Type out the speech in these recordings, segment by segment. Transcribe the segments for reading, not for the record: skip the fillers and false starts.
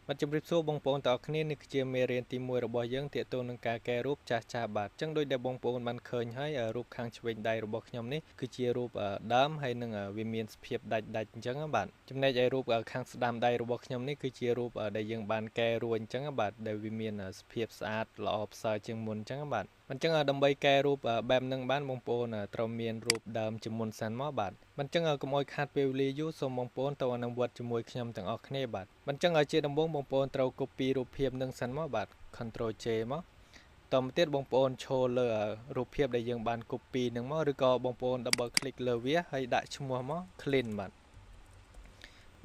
បាទជម្រាបសួរបងប្អូនទាំងអស់គ្នានេះគឺជាមេរៀនទី1របស់យើងទាក់ទងនឹងការកែរូបចាស់ចាស់បាទអញ្ចឹងដូចដែលបងប្អូនបានឃើញហើយរូបខាងឆ្វេងដៃរបស់ខ្ញុំនេះគឺជារូបដើមហើយនឹងវាមានសភាពដាច់ដាច់អញ្ចឹងបាទចំណែកឯរូបខាងស្ដាំដៃរបស់ខ្ញុំនេះគឺជារូបដែលយើងបានកែរួចអញ្ចឹងបាទដែលវាមានសភាពស្អាតល្អប្រសើរជាងមុនអញ្ចឹងបាទអញ្ចឹងដើម្បីកែរូបបែបហ្នឹងបានបងប្អូនត្រូវមានរូបដើមជាមុនសិនមកបាទអញ្ចឹងកុំឲ្យខាតពេលវេលាយូរសូមបងប្អូនទៅអនុវត្តជាមួយខ្ញុំទាំងអស់គ្នាបាទអញ្ចឹងឲ្យជាដំបូងបងប្អូនត្រូវ copy រូបភាពនឹងសិនមកបាទ Ctrl J មកតមកទៀតបងប្អូនឈរលើរូបភាពដែលយើងបាន copy នឹងមកឬក៏បងប្អូន double click លើវាហើយដាក់ឈ្មោះមក clean បាទ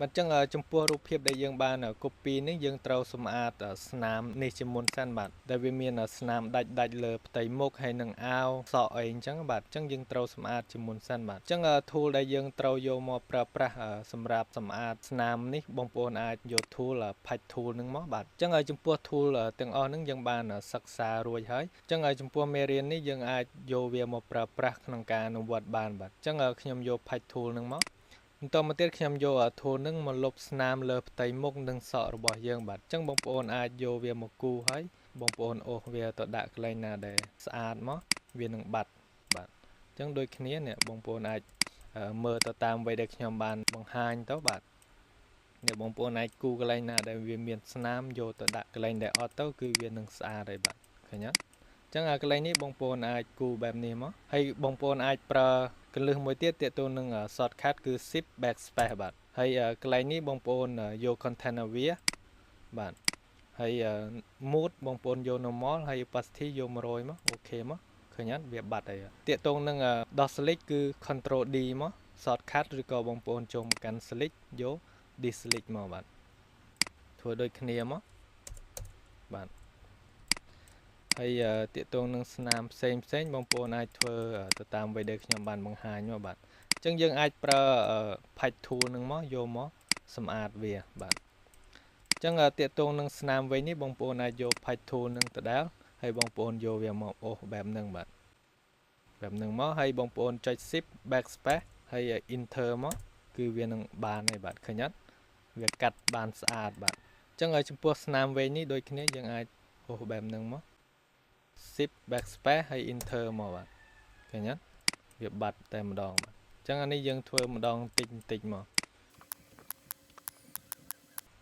បាទអញ្ចឹងចំពោះរូបភាពដែលយើងបាន copy នេះយើងត្រូវសម្អាតស្នាមនេះជាមុនសិនបាទដែលវាមានស្នាមដាច់ដាច់លើផ្ទៃមុខហើយនឹងអាវសក់អីអញ្ចឹងបាទអញ្ចឹងយើងត្រូវសម្អាតជាមុនសិនបាទអញ្ចឹង tool ដែលយើងត្រូវយកមកប្រើប្រាស់សម្រាប់សម្អាតស្នាមនេះបងប្អូនអាចយក tool patch tool នឹងមកបាទអញ្ចឹងចំពោះ tool ទាំងអស់ហ្នឹងយើងបានសិក្សារួចហើយអញ្ចឹងចំពោះមេរៀននេះយើងអាចយកវាមកប្រើប្រាស់ក្នុងការអនុវត្តបានបាទអញ្ចឹងខ្ញុំយក patch tool នឹងមកបន្តមកទៀតខ្ញុំយក tool នឹងមកលុបស្នាមលើផ្ទៃមុខនិងសក់របស់យើងបាទអញ្ចឹងបងប្អូនអាចយកវាមកគូហើយបងប្អូនអូសវាទៅដាក់កន្លែងណាដែលស្អាតមកវានឹងបាត់បាទអញ្ចឹងដូចគ្នានេះបងប្អូនអាចមើលទៅតាមអ្វីដែលខ្ញុំបានបង្ហាញទៅបាទនេះបងប្អូនអាចគូកន្លែងណាដែលវាមានស្នាមយកទៅដាក់កន្លែងដែលអត់ទៅគឺវានឹងស្អាតហើយបាទឃើញអត់អញ្ចឹងអាកន្លែងនេះបងប្អូនអាចគូបែបនេះមកហើយបងប្អូនអាចប្រើកលឹះមួយទៀតទាក់ទងនឹង shortcut គឺ shift backspace បាទហើយកន្លែងនេះបងប្អូនយក container វាបាទហើយ mode បងប្អូនយក normal ហើយ opacity យក100មកអូខេមកឃើញអត់វាបាត់ហើយទាក់ទងនឹងដោះ select គឺ control D មក shortcut ឬក៏បងប្អូនចូលមកកាន់ select យក deselect មកបាទធ្វើដូចគ្នាមកបាទហើយទាក់ទងនឹងស្នាមផ្សេងផ្សេងបងប្អូនអាចធ្វើទៅតាមអ្វីដែលខ្ញុំបានបង្ហាញមកបាទអញ្ចឹងយើងអាចប្រើ patch tool នឹងមកយកមកសម្អាតវាបាទអញ្ចឹងទាក់ទងនឹងស្នាមវិញនេះបងប្អូនអាចយក patch tool នឹងដដែលហើយបងប្អូនយកវាមកអូសបែបហ្នឹងបាទបែបហ្នឹងមកហើយបងប្អូនចុច shift backspace ហើយ enter មកគឺវានឹងបានហើយបាទឃើញអត់វាកាត់បានស្អាតបាទអញ្ចឹងឲ្យចំពោះស្នាមវិញនេះដូចគ្នាយើងអាចអូសបែបហ្នឹងមក shift backspace ហើយ enter មកបាទឃើញអត់វាបាត់តែម្ដងបាទអញ្ចឹងអានេះយើងធ្វើម្ដងតិចបន្តិចមក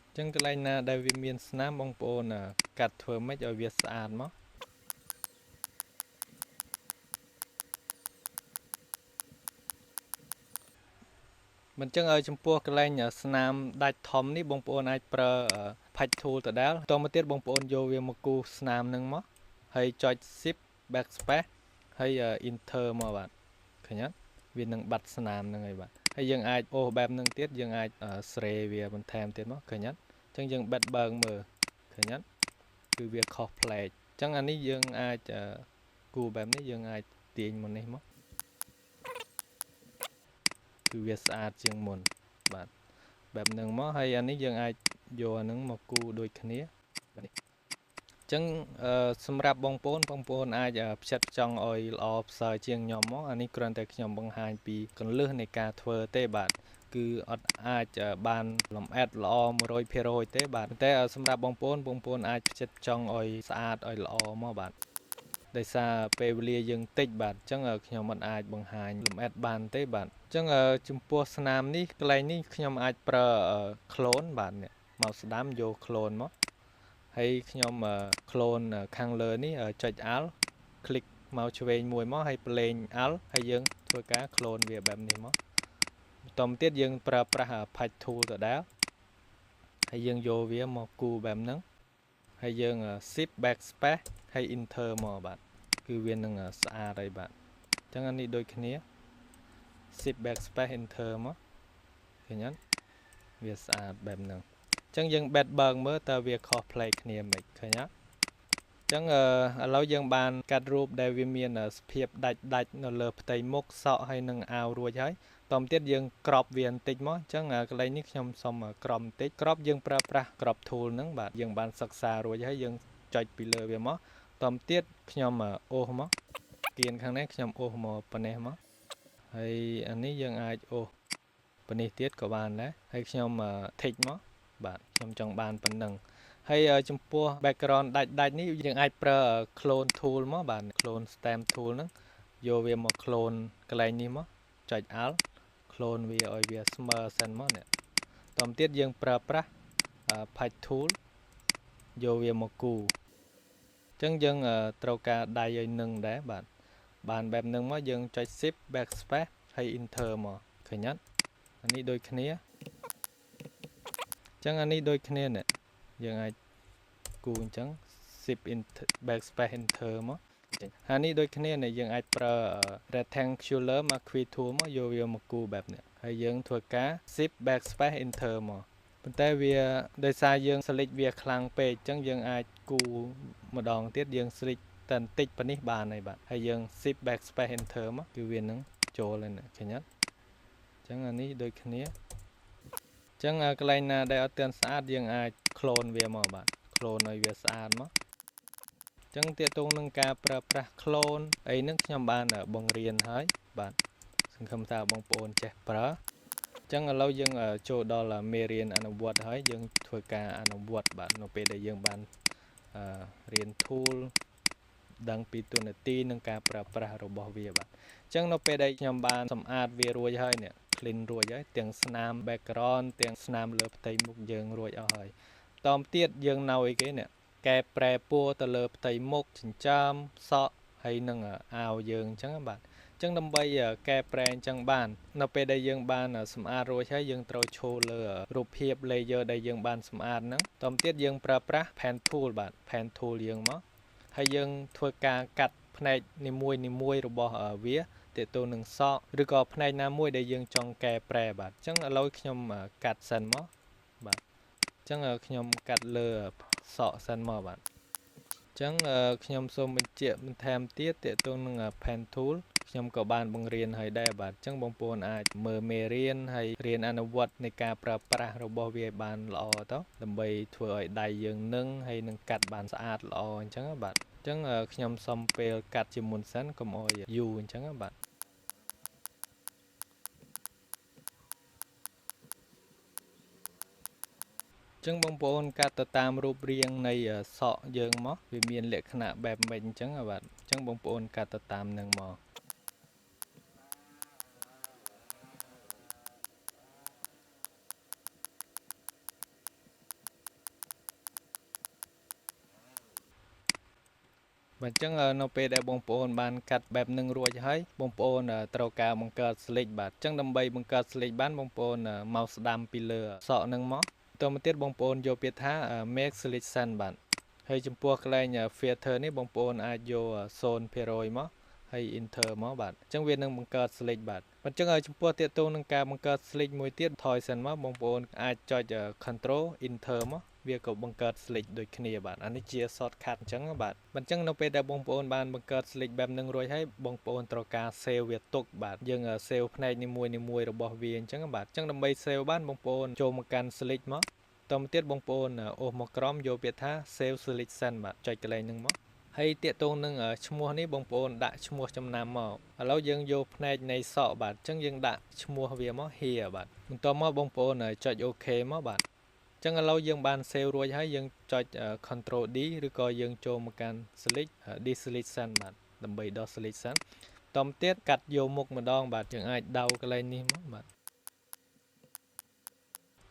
អញ្ចឹងកន្លែងណាដែលវាមានស្នាមបងប្អូនកាត់ធ្វើម៉េចឲ្យវាស្អាតមកមិនចឹងឲ្យចំពោះកន្លែងស្នាមដាច់ធំនេះបងប្អូនអាចប្រើ patch tool ដដែលតមកទៀតបងប្អូនយកវាមកគូសស្នាមនឹងមកហើយចុច shift backspace ហើយ enter មកបាទឃើញអត់វានឹងបាត់ស្នាមហ្នឹងហើយបាទហើយយើងអាចអូសបែបហ្នឹងទៀតយើងអាចស្រេវាបន្ថែមទៀតមកឃើញអត់អញ្ចឹងយើងបិទបើងមើលឃើញអត់គឺវាខុសប្លែកអញ្ចឹងអានេះយើងអាចគូបែបនេះយើងអាចទាញមកនេះមកគឺវាស្អាតជាងមុនបាទបែបហ្នឹងមកហើយអានេះយើងអាចយកអាហ្នឹងមកគូដូចគ្នាបាទនេះចឹងសម្រាប់បងប្អូនបងប្អូនអាចផ្ចិតផ្ចង់ឲ្យល្អប្រសើរជាងខ្ញុំមកអានេះគ្រាន់តែខ្ញុំបង្ហាញពីកលឹះនៃការធ្វើទេបាទគឺអត់អាចបានលម្អិតល្អ100%ទេបាទតែសម្រាប់បងប្អូនបងប្អូនអាចផ្ចិតផ្ចង់ឲ្យស្អាតឲ្យល្អមកបាទដោយសារពេលវេលាយើងតិចបាទអញ្ចឹងខ្ញុំមិនអាចបង្ហាញលម្អិតបានទេបាទអញ្ចឹងចំពោះស្នាមនេះកន្លែងនេះខ្ញុំអាចប្រើ clone បាទនេះមកស្ដាំយក clone មកហើយខ្ញុំ clone ខាងលើនេះចុច Alt click មកឆ្វេងមួយមកហើយប្លែង Alt ហើយយើងធ្វើការ clone វាបែបនេះមកបន្តមកទៀតយើងប្រើប្រាស់ patch tool ដដែលហើយយើងយកវាមកគូបែបហ្នឹងហើយយើង shift backspace ហើយ enter មកបាទគឺវានឹងស្អាតហើយបាទអញ្ចឹងអានេះដូចគ្នា shift backspace enter មកឃើញអត់វាស្អាតបែបហ្នឹងអញ្ចឹងយើងបេតបើងមើលតើវាខុសប្លែកគ្នាមិនឃើញអត់អញ្ចឹងឥឡូវយើងបានកាត់រូបដែលវាមានសភាពដាច់ដាច់នៅលើផ្ទៃមុខសក់ហើយនឹងអាវរួចហើយតមកទៀតយើងក្របវាបន្តិចមកអញ្ចឹងកន្លែងនេះខ្ញុំសុំក្របបន្តិចក្របយើងប្រើប្រាស់ក្រប tool ហ្នឹងបាទយើងបានសិក្សារួចហើយយើងចុចពីលើវាមកតមកទៀតខ្ញុំអូសមកគៀនខាងនេះខ្ញុំអូសមកប៉ុណ្ណេះមកហើយអានេះយើងអាចអូសប៉ុណ្នេះទៀតក៏បានដែរហើយខ្ញុំ tick មក បាទខ្ញុំចង់បានប៉ុណ្ណឹងហើយចំពោះ background ដាច់ដាច់នេះយើងអាចប្រើ clone tool មកបាទ clone stamp tool ហ្នឹងយកវាមក clone កន្លែងនេះមកចុច alt clone វាឲ្យវាស្មើសិនមកនេះតទៅទៀតយើងប្រើប្រាស់ patch tool យកវាមកគូអញ្ចឹងយើងត្រូវការដៃឲ្យនឹងដែរបាទបានបែបហ្នឹងមកយើងចុច shift backspace ហើយ enter មកឃើញអត់អានេះដូចគ្នាអញ្ចឹងអានេះដូចគ្នានេះយើងអាចគូអញ្ចឹង shift enter backspace enter មកហើយនេះដូចគ្នានេះយើងអាចប្រើ rectangular marquee tool មកយកវាមកគូបែបនេះហើយយើងធ្វើការ shift backspace enter មកប៉ុន្តែវាដោយសារយើង select វាខ្លាំងពេកអញ្ចឹងយើងអាចគូម្ដងទៀតយើង select តែបន្តិចប៉ុណ្នេះបានហើយបាទហើយយើង shift backspace enter មកគឺវានឹងចូលហើយនេះឃើញអត់អញ្ចឹងអានេះដូចគ្នាអញ្ចឹងកន្លែងណាដែលអត់ទាន់ស្អាតយើងអាច clone វាមកបាទ clone ឲ្យវាស្អាតមកអញ្ចឹងទាក់ទងនឹងការប្រើប្រាស់ clone អីហ្នឹងខ្ញុំបានបង្រៀនហើយបាទសង្ឃឹមថាបងប្អូនចេះប្រើអញ្ចឹងឥឡូវយើងចូលដល់មេរៀនអនុវត្តហើយយើងធ្វើការអនុវត្តបាទនៅពេលដែលយើងបានរៀន tool ដឹងពីតួនាទីនិងការប្រើប្រាស់របស់វាបាទអញ្ចឹងនៅពេលដែលខ្ញុំបានសម្អាតវារួចហើយនេះ clean រួចហើយទាំងស្នាម background ទាំងស្នាមលើផ្ទៃមុខយើងរួចអស់ហើយតមទៀតយើងនៅអីគេនេះកែប្រែពណ៌ទៅលើផ្ទៃមុខចិញ្ចើមសក់ហើយនឹងអាវយើងអញ្ចឹងបាទអញ្ចឹងដើម្បីកែប្រែអញ្ចឹងបាននៅពេលដែលយើងបានសម្អាតរួចហើយយើងត្រូវឈរលើរូបភាព layer ដែលយើងបានសម្អាតហ្នឹងតមទៀតយើងប្រើប្រាស់ pen tool បាទ pen tool យើងមកហើយយើងធ្វើការកាត់ផ្នែកនីមួយនីមួយរបស់វាទាក់ទងនឹងសក់ឬក៏ផ្នែកណាមួយដែលយើងចង់កែប្រែបាទអញ្ចឹងឥឡូវខ្ញុំកាត់សិនមកបាទអញ្ចឹងខ្ញុំកាត់លើសក់សិនមកបាទអញ្ចឹងខ្ញុំសូមបញ្ជាក់បន្ថែមទៀតទាក់ទងនឹង pen tool ខ្ញុំក៏បានបង្រៀនហើយដែរបាទអញ្ចឹងបងប្អូនអាចមើលមេរៀនហើយរៀនអនុវត្តនៃការប្រើប្រាស់របស់វាឲ្យបានល្អទៅដើម្បីធ្វើឲ្យដៃយើងនឹងហើយនឹងកាត់បានស្អាតល្អអញ្ចឹងបាទអញ្ចឹងខ្ញុំសុំពេលកាត់ជាមុនសិនកុំឲ្យយូរអញ្ចឹងបាទចឹងបងប្អូនកាត់ទៅតាមរូបរាងនៃសក់យើងមកវាមានលក្ខណៈបែបម៉េចអញ្ចឹងបាទអញ្ចឹងបងប្អូនកាត់ទៅតាមនឹងមកបាទអញ្ចឹងនៅពេលដែលបងប្អូនបានកាត់បែបនឹងរួចហើយបងប្អូនត្រូវការបង្កើត select បាទអញ្ចឹងដើម្បីបង្កើត select បានបងប្អូនមកស្ដាំពីលើសក់នឹងមកតមកទៀតបងប្អូនយកពាក្យថា make selection បាទហើយចំពោះកន្លែង filter នេះបងប្អូនអាចយក 0% មកហើយ enter មកបាទអញ្ចឹងវានឹងបង្កើត select បាទអញ្ចឹងចំពោះទាក់ទងនឹងការបង្កើត select មួយទៀតថយសិនមកបងប្អូនអាចចុច control enter មកវាក៏បង្កើត select ដូចគ្នាបាទអានេះជា shortcut អញ្ចឹងបាទអញ្ចឹងនៅពេលដែលបងប្អូនបានបង្កើត select បែបនឹងរួចហើយបងប្អូនត្រូវការ save វាទុកបាទយើង save ផ្នែកនីមួយៗរបស់វាអញ្ចឹងបាទអញ្ចឹងដើម្បី save បានបងប្អូនចូលមកកាន់ select មកតមកទៀតបងប្អូនអូសមកក្រោមយកពាក្យថា save selection បាទចុចកន្លែងហ្នឹងមកហើយទាក់ទងនឹងឈ្មោះនេះបងប្អូនដាក់ឈ្មោះចំណាំមកឥឡូវយើងយកផ្នែកនៃសក់បាទអញ្ចឹងយើងដាក់ឈ្មោះវាមក here បាទបន្ទាប់មកបងប្អូនចុច OK មកបាទអញ្ចឹងឥឡូវយើងបាន save រួចហើយយើងចុច Ctrl D ឬក៏យើងចូលមកកាន់ select deselection បាទដើម្បីដោះ selection តមកទៀតកាត់យកមុខម្ដងបាទយើងអាចដៅកន្លែងនេះមកបាទ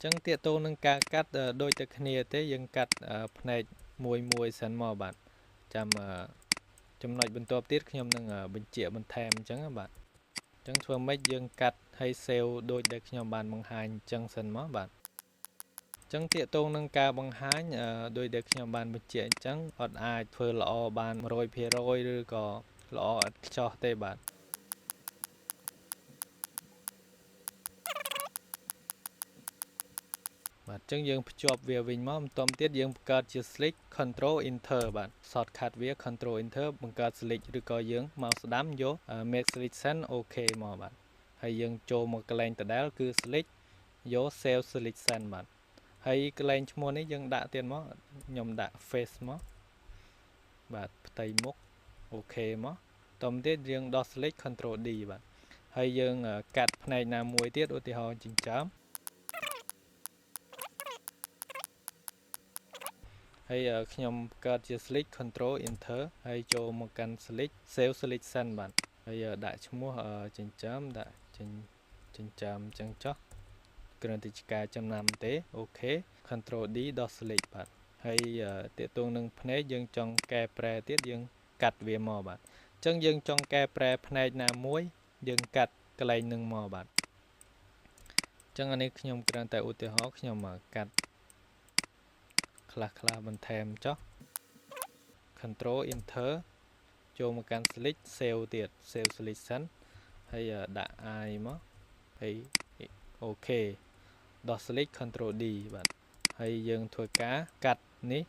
ចឹងទាក់ទងនឹងការកាត់ដូចតែគ្នាទេយើងកាត់ផ្នែកមួយមួយសិនមកបាទចាំចំណុចបន្ទាប់ទៀតខ្ញុំនឹងបញ្ជាក់បន្ថែមអញ្ចឹងបាទអញ្ចឹងធ្វើម៉េចយើងកាត់ហើយ save ដូចដែលខ្ញុំបានបង្ហាញអញ្ចឹងសិនមកបាទអញ្ចឹងទាក់ទងនឹងការបង្ហាញដោយដែលខ្ញុំបានបញ្ជាក់អញ្ចឹងអត់អាចធ្វើល្អបាន 100% ឬក៏ល្អឥតខ្ចោះទេបាទបាទអញ្ចឹងយើងភ្ជាប់វាវិញមកបន្ទាប់ទៀតយើងបង្កើតជា select control enter បាទ shortcut វា control enter បង្កើត select ឬក៏យើងមកស្ដាំយក make selection OK មកបាទហើយយើងចូលមកកន្លែងដដែលគឺ select យក save selection បាទហើយកន្លែងឈ្មោះនេះយើងដាក់ទៀតមកខ្ញុំដាក់ face មកបាទផ្ទៃមុខ OK មកតទៅទៀតយើងដោះ select control D បាទហើយយើងកាត់ផ្នែកណាមួយទៀតឧទាហរណ៍ចិញ្ចើម ហើយខ្ញុំបង្កើតជា select control enter ហើយចូលមកកាន់ select save selection បាទហើយដាក់ឈ្មោះចិញ្ចើមដាក់ចិញ្ចើមអញ្ចឹងចុះគ្រាន់តែជាការចំណាំទេ OK control D ដោះ select បាទហើយទាក់ទងនឹងភ្នែកយើងចង់កែប្រែទៀតយើងកាត់វាមកបាទអញ្ចឹងយើងចង់កែប្រែផ្នែកណាមួយយើងកាត់កន្លែងនឹងមកបាទអញ្ចឹងអានេះខ្ញុំគ្រាន់តែឧទាហរណ៍ខ្ញុំកាត់ខ្លះៗបន្ថែមចុះ control enter ចូលមកកាន់ select save ទៀត save selection ហើយដាក់ i មកហើយ OK ដោះ select control D បាទហើយយើងធ្វើការកាត់នេះ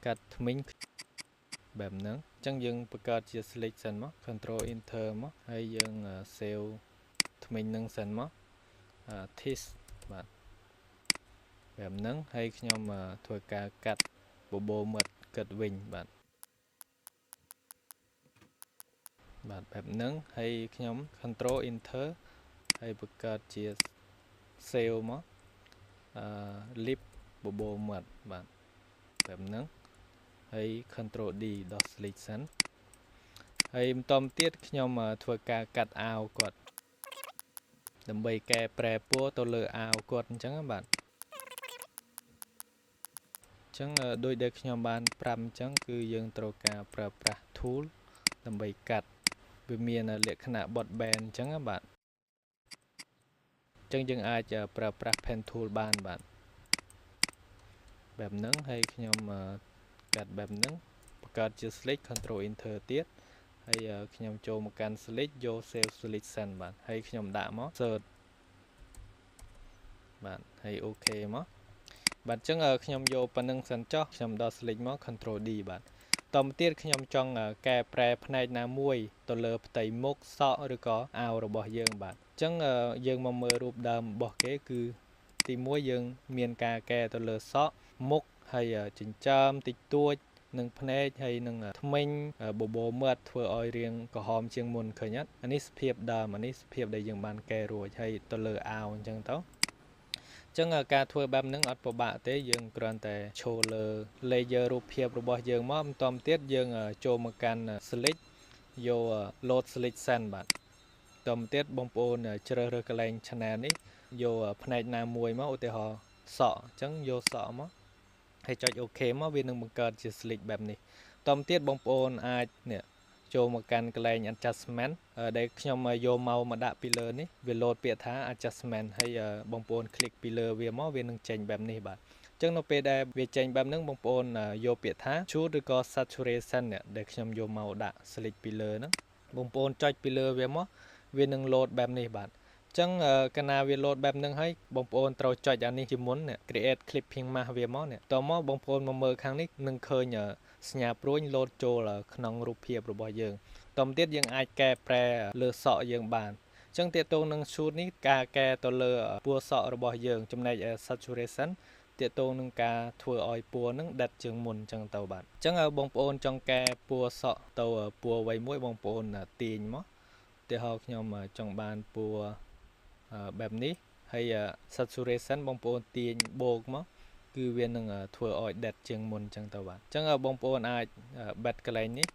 កាត់ថ្មិញបែបហ្នឹងអញ្ចឹងយើងបង្កើតជា select សិនមក control enter មកហើយយើង save ថ្មិញនឹងសិនមក test បាទបែបហ្នឹងហើយខ្ញុំធ្វើការកាត់បបោមាត់កាត់វិញបាទបាទបែបហ្នឹងហើយខ្ញុំ control enter ហើយបង្កើតជា save មក lip បបោមាត់បាទបែបហ្នឹងហើយ control D ដោះ select សិនហើយបន្តទៀតខ្ញុំធ្វើការកាត់អាវគាត់ដើម្បីកែប្រែពណ៌ទៅលើអាវគាត់អញ្ចឹងបាទអញ្ចឹងដោយដែលខ្ញុំបានប្រាប់អញ្ចឹងគឺយើងត្រូវការប្រើប្រាស់ tool ដើម្បីកាត់វាមានលក្ខណៈបត់បែនអញ្ចឹងបាទអញ្ចឹងយើងអាចប្រើប្រាស់ pen tool បានបាទបែបហ្នឹងហើយខ្ញុំកាត់បែបហ្នឹងបង្កើតជា select control enter ទៀតហើយខ្ញុំចូលមកកាន់ select យក save selection បាទហើយខ្ញុំដាក់មក search បាទហើយ OK មកបាទអញ្ចឹងខ្ញុំយកប៉ុណ្្នឹងសិនចុះខ្ញុំដល់ select មក control D បាទតមកទៀតខ្ញុំចង់កែប្រែផ្នែកណាមួយទៅលើផ្ទៃមុខសក់ឬក៏អាវរបស់យើងបាទអញ្ចឹងយើងមកមើលរូបដើមរបស់គេគឺទី1យើងមានការកែទៅលើសក់មុខហើយចិញ្ចើមតិចតួចនឹងភ្នែកហើយនឹងថ្មិញបបោមាត់ធ្វើឲ្យរាងក្រហមជាងមុនឃើញអត់អានេះសភាពដើមអានេះសភាពដែលយើងបានកែរួចហើយទៅលើអាវអញ្ចឹងទៅអញ្ចឹងការធ្វើបែបហ្នឹងអត់ពិបាកទេយើងគ្រាន់តែឈរលើ layer រូបភាពរបស់យើងមកបន្តទៀតយើងចូលមកកាន់ select យក load selection បាទបន្តទៀតបងប្អូនជ្រើសរើសកន្លែង channel នេះយកផ្នែកណាមួយមកឧទាហរណ៍សក់អញ្ចឹងយកសក់មកហើយចុច OK មកវានឹងបង្កើតជា select បែបនេះតទៀតបងប្អូនអាចនេះចូលមកកាន់កន្លែង adjustment ដែលខ្ញុំយកមកដាក់ពីលើនេះវា load ពាក្យថា adjustment ហើយបងប្អូន click ពីលើវាមកវានឹងចេញបែបនេះបាទអញ្ចឹងនៅពេលដែលវាចេញបែបហ្នឹងបងប្អូនយកពាក្យថា hue ឬក៏ saturation នេះដែលខ្ញុំយកមកដាក់ select ពីលើហ្នឹងបងប្អូនចុចពីលើវាមកវានឹង load បែបនេះបាទអញ្ចឹងកាលណាវា load បែបហ្នឹងហើយបងប្អូនត្រូវចុចអានេះជាមុន create clipping mask វាមកនេះតមកបងប្អូនមកមើលខាងនេះនឹងឃើញសញ្ញាព្រួញ load ចូលក្នុងរូបភាពរបស់យើងតមកទៀតយើងអាចកែប្រែលើសក់យើងបានអញ្ចឹងទាក់ទងនឹង shoot នេះការកែទៅលើពណ៌សក់របស់យើងចំណែក saturation ទាក់ទងនឹងការធ្វើឲ្យពណ៌នឹងដិតជាងមុនអញ្ចឹងទៅបាទអញ្ចឹងបងប្អូនចង់កែពណ៌សក់ទៅពណ៌អ្វីមួយបងប្អូនទាញមកឧទាហរណ៍ខ្ញុំចង់បានពណ៌បែបនេះហើយ saturation បងប្អូនទាញបូកមកគឺវានឹងធ្វើឲ្យដិតជាងមុនអញ្ចឹងទៅបាទអញ្ចឹងបងប្អូនអាចបិទកន្លែងនេះ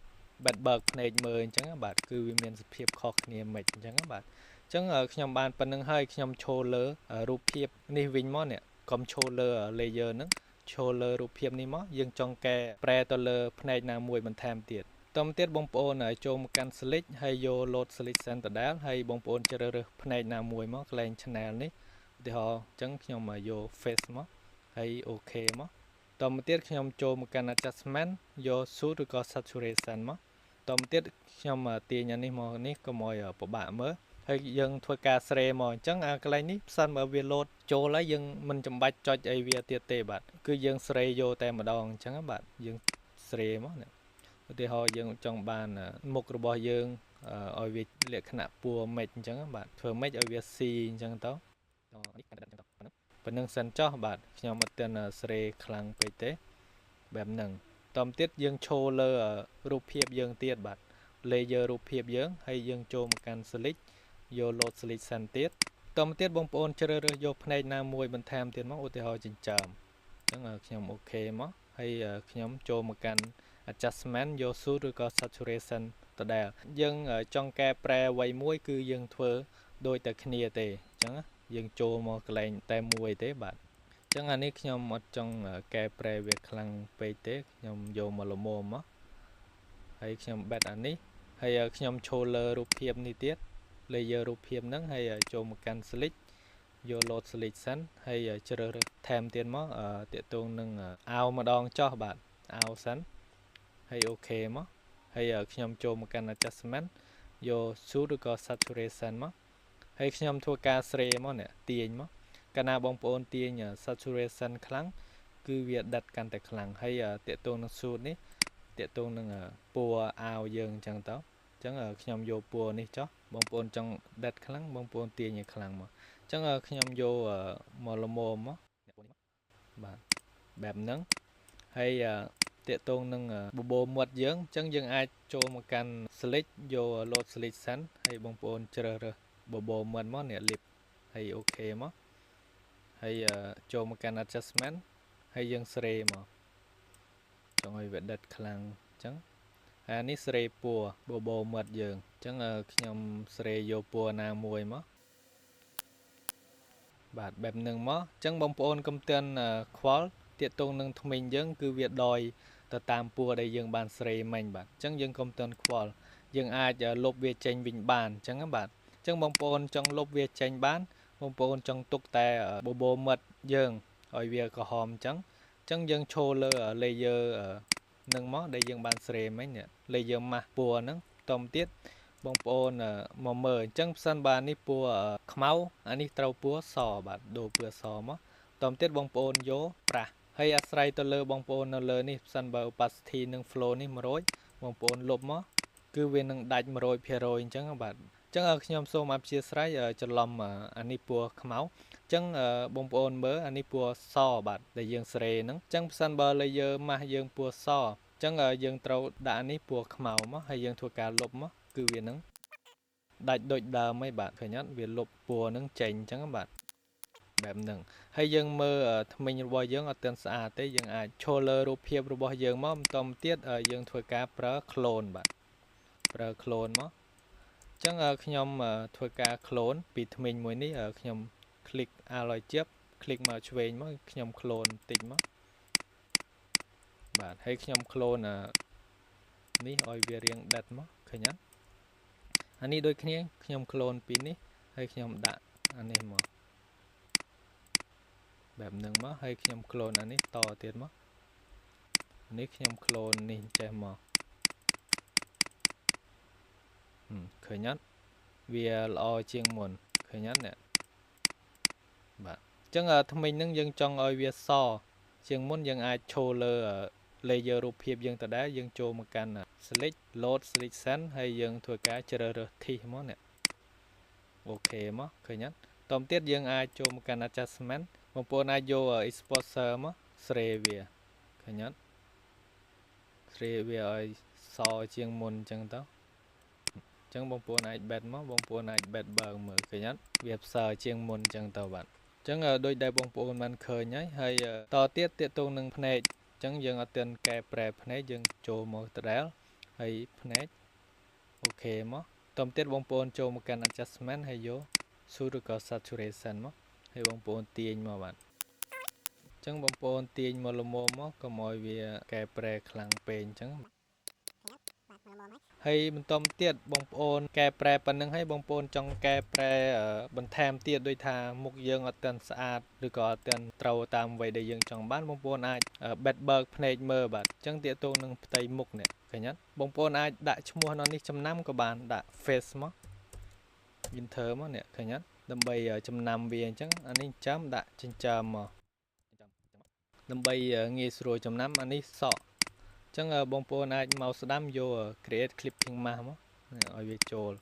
បិទបើកភ្នែកមើលអញ្ចឹងបាទគឺវាមានសភាពខុសគ្នាមិនអញ្ចឹងបាទអញ្ចឹងខ្ញុំបានប៉ុណ្្នឹងហើយខ្ញុំឈរលើរូបភាពនេះវិញមកនេះកុំឈរលើ layer ហ្នឹងឈរលើរូបភាពនេះមកយើងចង់កែប្រែទៅលើផ្នែកណាមួយបន្ថែមទៀតតមកទៀតបងប្អូនចូលមកកាន់ select ហើយយក load selection ដដែលហើយបងប្អូនជ្រើសរើសផ្នែកណាមួយមកកន្លែង channel នេះឧទាហរណ៍អញ្ចឹងខ្ញុំយក face មកហើយ OK មកតមកទៀតខ្ញុំចូលមកកាន់ adjustment យក hue ឬក៏ saturation មកតមកទៀតខ្ញុំទាញអានេះមកនេះកុំឲ្យពិបាកមើលហើយយើងធ្វើការស្រេមកអញ្ចឹងអាកន្លែងនេះផ្សិនបើវាលោតចូលហើយយើងមិនចាំបាច់ចុចអីវាទៀតទេបាទគឺយើងស្រេយកតែម្ដងអញ្ចឹងបាទយើងស្រេមកនេះឧទាហរណ៍យើងចង់បានមុខរបស់យើងឲ្យវាលក្ខណៈពណ៌ម៉េចអញ្ចឹងបាទធ្វើម៉េចឲ្យវាស៊ីអញ្ចឹងទៅប៉ុណ្្នឹងសិនចុះបាទខ្ញុំអត់ទាន់ស្រេខ្លាំងពេកទេបែបហ្នឹងតមទៀតយើងឈរលើរូបភាពយើងទៀតបាទ layer រូបភាពយើងហើយយើងចូលមកកាន់ select យក load selection ទៀតតមទៀតបងប្អូនជ្រើសរើសយកផ្នែកណាមួយបន្ថែមទៀតមកឧទាហរណ៍ចិញ្ចើម ចឹងខ្ញុំ OK មកហើយខ្ញុំចូលមកកាន់ adjustment យក hue ឬក៏ saturation ដដែលយើងចង់កែប្រែអ្វីមួយគឺយើងធ្វើដូចតែគ្នាទេអញ្ចឹងយើងចូលមកកន្លែងតែមួយទេបាទអញ្ចឹងអានេះខ្ញុំអត់ចង់កែប្រែវាខ្លាំងពេកទេខ្ញុំយកមកល្មមមកហើយខ្ញុំបិទអានេះហើយខ្ញុំឈរលើរូបភាពនេះទៀត layer រូបភាពហ្នឹងហើយចូលមកកាន់ select យក load selection ហើយជ្រើសរើសថែមទៀតមកតាកតងនឹងអាវម្ដងចោះបាទអាវសិនហើយ OK មកហើយខ្ញុំចូលមកកាន់ adjustment យក hue ឬក៏ saturation មកហើយខ្ញុំធ្វើការស្រេមកនេះទាញមកកាលណាបងប្អូនទាញ saturation ខ្លាំងគឺវាដិតកាន់តែខ្លាំងហើយតាកតងនឹង hue នេះតាកតងនឹងពណ៌អាវយើងអញ្ចឹងទៅអញ្ចឹងខ្ញុំយកពណ៌នេះចុះបងប្អូនចង់ដិតខ្លាំងបងប្អូនទាញឲ្យខ្លាំងមកអញ្ចឹងខ្ញុំយកមកល្មមមកបាទបែបហ្នឹងហើយតាកតងនឹងបបោមាត់យើងអញ្ចឹងយើងអាចចូលមកកាន់ select យក load selection ហើយបងប្អូនជ្រើសរើសបបោមាត់មកនេះ lip ហើយ OK មកហើយចូលមកកាន់ adjustment ហើយយើងស្រេមកចង់ឲ្យវាដិតខ្លាំងអញ្ចឹងហើយអានេះស្រេពណ៌បបោមាត់យើងអញ្ចឹងខ្ញុំស្រេយកពណ៌ណាមួយមកបាទបែបហ្នឹងមកអញ្ចឹងបងប្អូនកុំទាន់ខ្វល់តាកតងនឹងធ្មេញយើងគឺវាដោយទៅតាមពណ៌ដែលយើងបានស្រេមិញបាទអញ្ចឹងយើងកុំទាន់ខ្វល់យើងអាចលុបវាចេញវិញបានអញ្ចឹងបាទអញ្ចឹងបងប្អូនចង់លុបវាចេញបានបងប្អូនចង់ទុកតែបបោមាត់យើងឲ្យវាក្រហមអញ្ចឹងអញ្ចឹងយើងឈរលើ layer នឹងមកដែលយើងបានស្រេមិញនេះ layer ម៉ាស់ពណ៌ហ្នឹងតមទៀតបងប្អូនមកមើលអញ្ចឹងផ្សិនបាទនេះពណ៌ខ្មៅអានេះត្រូវពណ៌សបាទដូរពណ៌សមកតមទៀតបងប្អូនយកប្រាស់ហើយអាស្រ័យទៅលើបងប្អូននៅលើនេះផ្សិនបើ opacity និង flow នេះ100បងប្អូនលុបមកគឺវានឹងដាច់ 100% អញ្ចឹងបាទអញ្ចឹងខ្ញុំសូមអធ្យាស្រ័យច្រឡំអានេះពណ៌ខ្មៅអញ្ចឹងបងប្អូនមើលអានេះពណ៌សបាទដែលយើងស្រេហ្នឹងអញ្ចឹងផ្សិនបើ layer ម៉ាស់យើងពណ៌សអញ្ចឹងយើងត្រូវដាក់នេះពណ៌ខ្មៅមកហើយយើងធ្វើការលុបមកគឺវានឹងដាច់ដូចដើមហើយបាទឃើញអត់វាលុបពណ៌ហ្នឹងចេញអញ្ចឹងបាទបែបហ្នឹងហើយយើងមើលធ្មេញរបស់យើងអត់ទាន់ស្អាតទេយើងអាចឈរលើរូបភាពរបស់យើងមកបន្តទៀតយើងធ្វើការប្រើ clone បាទប្រើ clone មកអញ្ចឹងខ្ញុំធ្វើការ clone ពីធ្មេញមួយនេះខ្ញុំ click អាលឲ្យជាប់ click មកឆ្វេងមកខ្ញុំ clone បន្តិចមកបាទហើយខ្ញុំ clone នេះឲ្យវារៀងដិតមកឃើញអត់អានេះដូចគ្នាខ្ញុំ clone ពីនេះហើយខ្ញុំដាក់អានេះមកបែបហ្នឹងមកហើយខ្ញុំ clone អានេះតទៀតមកនេះខ្ញុំ clone នេះចេះមកឃើញអត់វាល្អជាងមុនឃើញអត់នេះបាទអញ្ចឹងធ្មេញហ្នឹងយើងចង់ឲ្យវាសជាងមុនយើងអាចឈរលើ layer រូបភាពយើងដដែលយើងចូលមកកាន់ select load selection ហើយយើងធ្វើការជ្រើសរើស tick មកនេះ OK មកឃើញអត់តមទៀតយើងអាចចូលមកកាន់ adjustment បងប្អូនអាចយក exposure មកស្រេវាឃើញអត់ស្រេវាឲ្យសជាងមុនអញ្ចឹងទៅអញ្ចឹងបងប្អូនអាចបេតមកបងប្អូនអាចបេតបើមើលឃើញអត់វាផ្សើជាងមុនអញ្ចឹងទៅបាទអញ្ចឹងដូចដែលបងប្អូនបានឃើញហើយតទៀតទាក់ទងនឹងភ្នែកអញ្ចឹងយើងអត់ទាន់កែប្រែភ្នែកយើងចូលមកដដែលហើយភ្នែក OK មកតមទៀតបងប្អូនចូលមកកាន់ adjustment ហើយយក hue ឬក៏ saturation មកហើយបងប្អូនទាញមកបាទអញ្ចឹងបងប្អូនទាញមកល្មមមកកុំឲ្យវាកែប្រែខ្លាំងពេកអញ្ចឹងហើយបន្តទៀតបងប្អូនកែប្រែប៉ុណ្្នឹងហើយបងប្អូនចង់កែប្រែបន្ថែមទៀតដូចថាមុខយើងអត់ទាន់ស្អាតឬក៏អត់ទាន់ត្រូវតាមអ្វីដែលយើងចង់បានបងប្អូនអាចបេតបើកភ្នែកមើលបាទអញ្ចឹងទាក់ទងនឹងផ្ទៃមុខនេះឃើញអត់បងប្អូនអាចដាក់ឈ្មោះនៅនេះចំណាំក៏បានដាក់ face មក enter មកនេះឃើញអត់ដើម្បីចំណាំវាអញ្ចឹងអានេះចាំដាក់ចិញ្ចើមមកដើម្បីងាយស្រួលចំណាំអានេះសក់អញ្ចឹងបងប្អូនអាចមកស្ដាំយក create clipping mask មកឲ្យវាចូល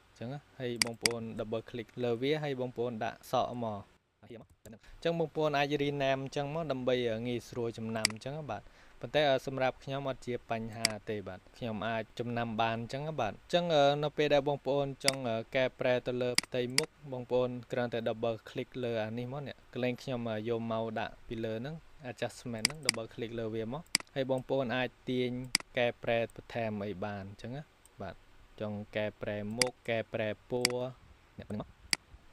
អញ្ចឹងហើយបងប្អូន double click លើវាហើយបងប្អូនដាក់សក់មកអញ្ចឹងបងប្អូនអាច rename អញ្ចឹងមកដើម្បីងាយស្រួលចំណាំអញ្ចឹងបាទប៉ុន្តែសម្រាប់ខ្ញុំអត់ជាបញ្ហាទេបាទខ្ញុំអាចចំណាំបានអញ្ចឹងបាទអញ្ចឹងនៅពេលដែលបងប្អូនចង់កែប្រែទៅលើផ្ទៃមុខបងប្អូនគ្រាន់តែ double click លើអានេះមកនេះកន្លែងខ្ញុំយកមកដាក់ពីលើហ្នឹង adjustment ហ្នឹង double click លើវាមក ហើយបងប្អូនអាចទាញកែប្រែបន្ថែមអីបានអញ្ចឹងណា បាទ ចង់កែប្រែមុខ កែប្រែពណ៌ អ្នកប៉ុណ្ណឹងមក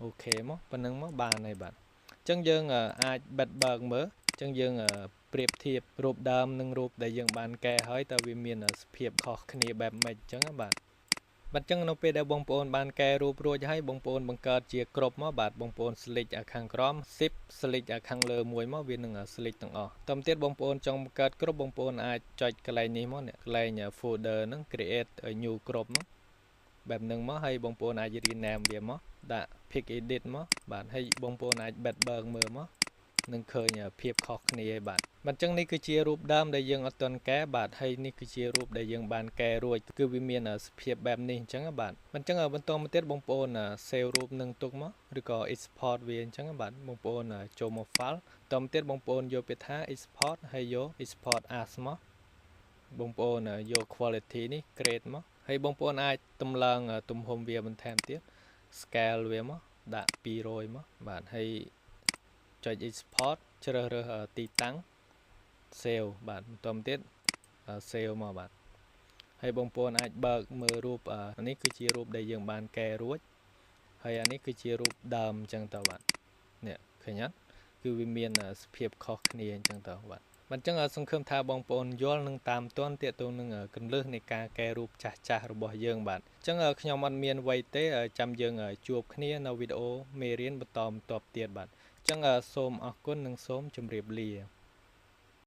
អូខេ មកប៉ុណ្ណឹងមកបានហើយ បាទ។ អញ្ចឹងយើងអាចបិទបើកមើល អញ្ចឹងយើងប្រៀបធៀបរូបដើមនិងរូបដែលយើងបានកែហើយ តើវាមានសភាពខុសគ្នាបែបម៉េចអញ្ចឹង បាទ។ បាទ អញ្ចឹងនៅពេលដែលបងប្អូនបានកែរូបរួចហើយ បងប្អូនបង្កើតជាគ្រប់មក បាទ បងប្អូន select អាខាងក្រោម zip select អាខាងលើមួយមក វានឹង select ទាំងអស់។ តទៀតបងប្អូនចង់បង្កើតគ្រប់ បងប្អូនអាចចុចកន្លែងនេះមក នេះកន្លែង folder ហ្នឹង create new គ្រប់មកបែបហ្នឹងមក ហើយបងប្អូនអាច rename វាមក ដាក់ pick edit មក បាទ ហើយបងប្អូនអាចបិទបើកមើលមក នឹងឃើញភាពខុសគ្នាឯ បាទ។ បាទ អញ្ចឹងនេះគឺជារូបដើមដែលយើងអត់ទាន់កែ បាទ ហើយនេះគឺជារូបដែលយើងបានកែរួច គឺវាមានសភាពបែបនេះអញ្ចឹង បាទ។ អញ្ចឹងបន្តមកទៀត បងប្អូន save រូបនឹងទុកមក ឬក៏ export វាអញ្ចឹង បាទ។ បងប្អូនចូលមក file បន្តមកទៀត បងប្អូនយកពាក្យថា export ហើយយក export as មក បងប្អូនយក quality នេះ create មក ហើយបងប្អូនអាចតម្លើងទំហំវាបន្ថែមទៀត scale វាមក ដាក់ 200 មក បាទ ហើយចុច export ជ្រើសរើសទីតាំង save បាទ បន្តមកទៀត save មក បាទ។ ហើយបងប្អូនអាចបើកមើលរូប នេះគឺជារូបដែលយើងបានកែរួច ហើយអានេះគឺជារូបដើមអញ្ចឹងទៅ បាទ នេះឃើញអត់ គឺវាមានសភាពខុសគ្នាអញ្ចឹងទៅ បាទ។ បាទ អញ្ចឹងសង្ឃឹមថាបងប្អូនយល់នឹងតាមទាន់ទាក់ទងនឹងកន្លឹះនៃការកែរូបចាស់ចាស់របស់យើង បាទ។ អញ្ចឹងខ្ញុំអត់មានវ័យទេ ចាំយើងជួបគ្នានៅវីដេអូមេរៀនបន្តបន្ទាប់ទៀត បាទ។ អញ្ចឹងសូមអរគុណនិងសូមជម្រាបលា។